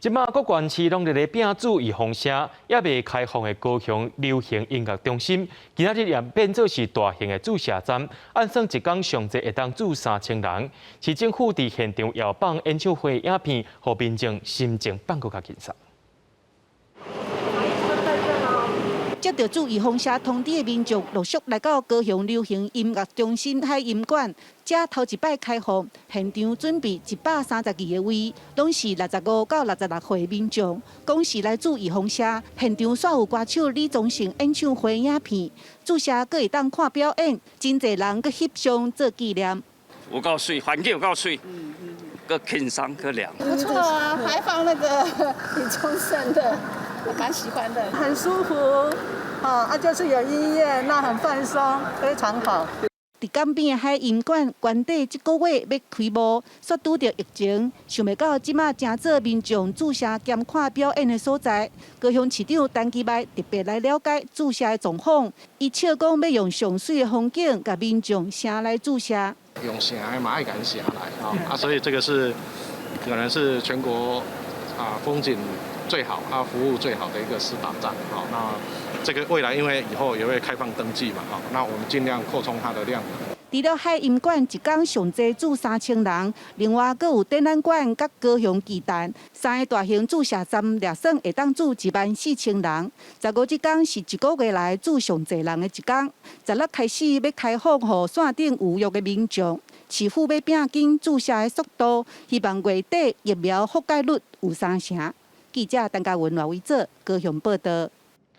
這馬各縣市攏佇咧拼注預防射，猶未開放的高雄流行音樂中心，今仔日也變做是大型的注射站，按算一工上濟會當注3000人。市政府佇現場搖放演唱會影片，予民眾心情放閣較輕鬆。接著注預防射通知的民眾陸續來到高雄流行音樂中心海音館，這頭一擺開放，現場準備132個位，攏是65到66歲民眾，講是來注預防射。現場煞有歌手李宗盛演唱會影片，注射閣會當看表演，真濟人閣翕相做紀念。有夠媠，環境有夠媠，閣輕鬆閣涼。不錯啊，還放那個李宗盛的。我蠻喜歡的，很舒服，啊，就是有音樂，那很放鬆，非常好。佇港邊的海音館，原底這個月欲開幕，煞拄著疫情，想袂到這馬成做民眾注射兼看表演的所在。高雄市長陳其邁特別來了解注射的狀況，伊笑講欲用上媠的風景，共民眾聲來注射。用聲的嘛愛共聲來，啊，所以這個是可能是全國啊風景最好啊，服務最好的一個施打站，好，那這個未來因為以後也會開放登記嘛，好，那我們盡量擴充它的量。除了海音館一工上濟注3000人，另外閣有展覽館佮高雄巨蛋三个大型注射站，掠算會當注14,000人。15這工是一個月來注上濟人的一工。16開始欲開放予線頂預約的民眾，市府欲拼緊注射的速度，希望月底疫苗覆蓋率有三成。記者陳嘉文、賴偉哲高雄報導。